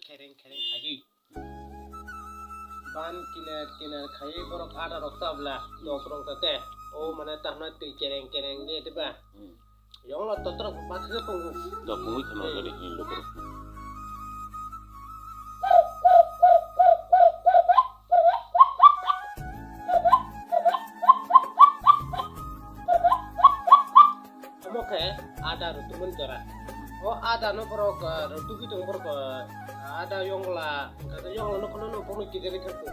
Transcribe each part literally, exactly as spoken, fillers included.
Kereng kereng khaiwi. Ban kinar kinar khaiwi borok ada rok tabla dok rok khe. O mane tahna twi kereng kereng de diba. Hmm. Yongla totrok bakhe tongo. Dok mui khana gari hin lukur. Omo khe ada rutumun jora. O ada no borok, ah, rutugwi tongo borok, ah, ada yongla, yongla no kono no borok kidere thangko.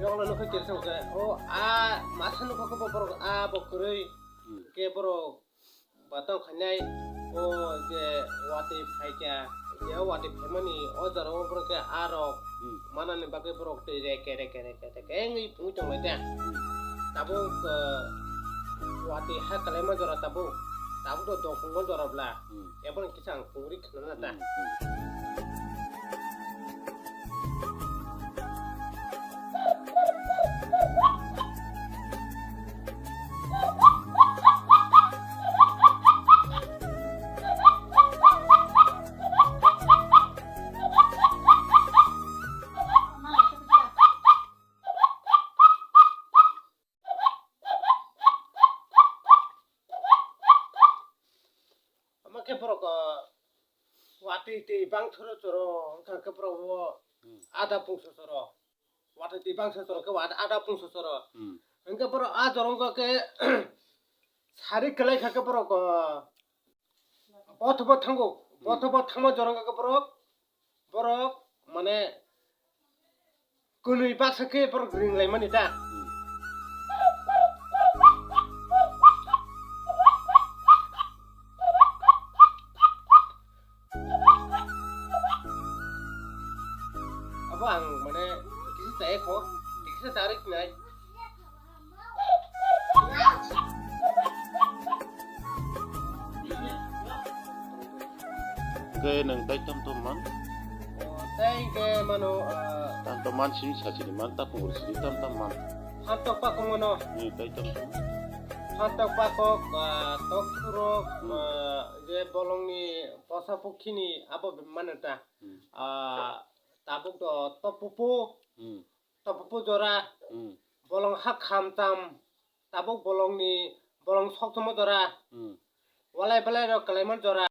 Yongla no khe kidere thangko. O a masa no khe borok a bo kwrwi. Hmm. Khe borok batang khainai o je watwi phaikha, je watwi phaimani o jora o borok khe a rok Hmm. manani bagwi borok twi reke reke reke reke wngwi pungwi tonglai ta. Hmm. Tabuk, eh, watwi ha kalaima jora tabuk, tabuk do dopungma jora bla. Hmm. Ebono kisa ang pungri khna na ta. Hmm, hmm. Omo khe borok, ah, watwi twi bang thoro choro, wngkha khe borok bo Hmm. ada pungso choro. Watwi twi bang se choro khe ada pungso choro. Hmm. Hwnkhe borok a jora wngkha khe sari kwlai kha khe borok, ah, bothobo thango. Hmm. Bothobo thangma jora wngkha khe borok, borok mane kwnwi baksa khe borok ring laimani ta. Hmm. Abo ang mane kisa chaya kho, kisa chari khnai. Hwnkhe nwng tai tam tam man? O, tai hwnkhe mano, ah, tam tam man simi sachini man, tapung rw sini tam tam man. Phantok pakok mano. Ni tai tam tam. Phantok pakok, ah, tok surok, Hmm. ah, je bolongni posa pokhini abo mano ta. Hmm. Ah, tabuk do topupu, Hmm. topupu jora, Hmm. bolong ha kham tam, tabuk bolongni, bolong soksomo jora, Hmm. walai belai rok kalaimani jora.